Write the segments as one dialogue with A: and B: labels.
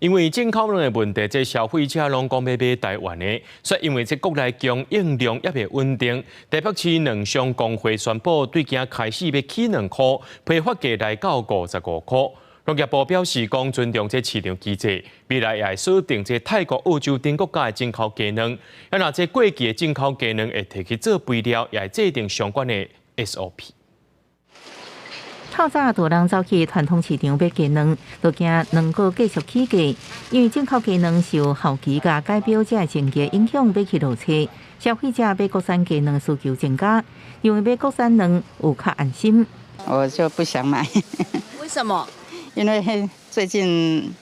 A: 因為進口卵的問題，這消費者攏講欲買台灣的，煞因為這國內供應量猶未穩定，台北市卵商公會宣布，對今開始欲起2箍，批發價來到55箍。農業部表示，講尊重這市場機制，未來也會鎖定這泰國、澳洲等國家的進口雞卵。啊，若這過期的進口雞卵會提去做肥料，也會制定相關的 SOP。
B: 透早大人走去傳統市場買雞卵，都驚卵閣繼續起價，因為進口雞卵受候期佮改標這個爭議影響，欲去落車，消費者買國產雞卵需求增加，因為買國產卵有較安心。
C: 我就不想買。
D: 為什麼？
C: 因為最近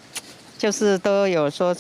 C: 就是都有說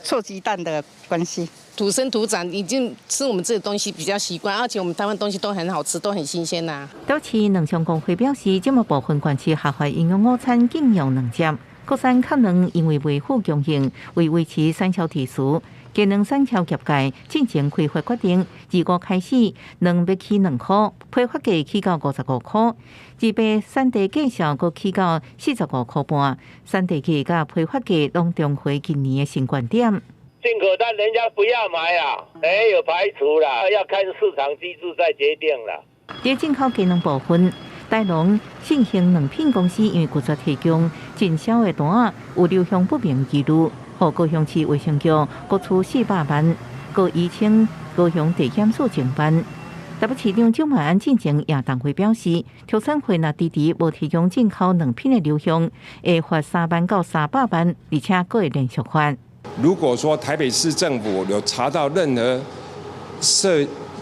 C: 臭雞蛋的關係。
E: 土生土長，已經吃我們這個東西比較習慣，而且我們台灣東西都很好吃，都很新鮮吶。
B: 台市卵商公會表示，這馬部分縣市下發營養午餐禁用卵汁，國產殼卵因為未付供應，為維持產銷秩序，雞卵產銷業界進行開會決定，25開始卵欲起2箍，批發價起到55箍，二八產地價數閣起到45箍半，產地價佮批發價攏重回今年的新高點。
F: 進口蛋人家不要買啊，沒有排除啦，要看市場機制再決定啦。
B: 佇進口雞卵部分，大農信興卵品公司因為拒絕提供進銷的單，有流向不明疑慮，予高雄市衛生局國處400萬，閣移請高雄地檢署偵辦。台北市長蔣萬安進前也當會表示，畜產會若遲遲無提供進口卵品的流向，會罰3萬到300萬，而且閣會連續罰。
G: 如果說台北市政府有查到任何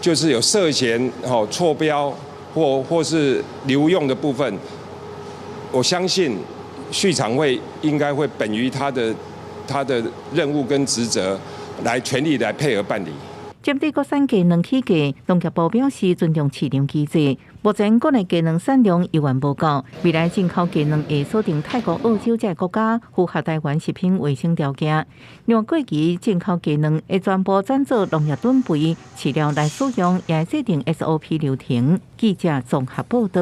G: 就是有涉嫌吼錯標或是留用的部分，我相信畜產會應該會本於他的任務跟職責，來全力來配合辦理。
B: 針對國產雞卵起價，農業部表示尊重市場機制。目前國內雞卵產量猶原無夠，未來進口雞卵會鎖定泰國、澳洲這個國家，符合台灣食品衛生條件。另外，過期進口雞卵會全部轉做農業囤肥飼料來使用，也會制定 SOP 流程。記者綜合報道。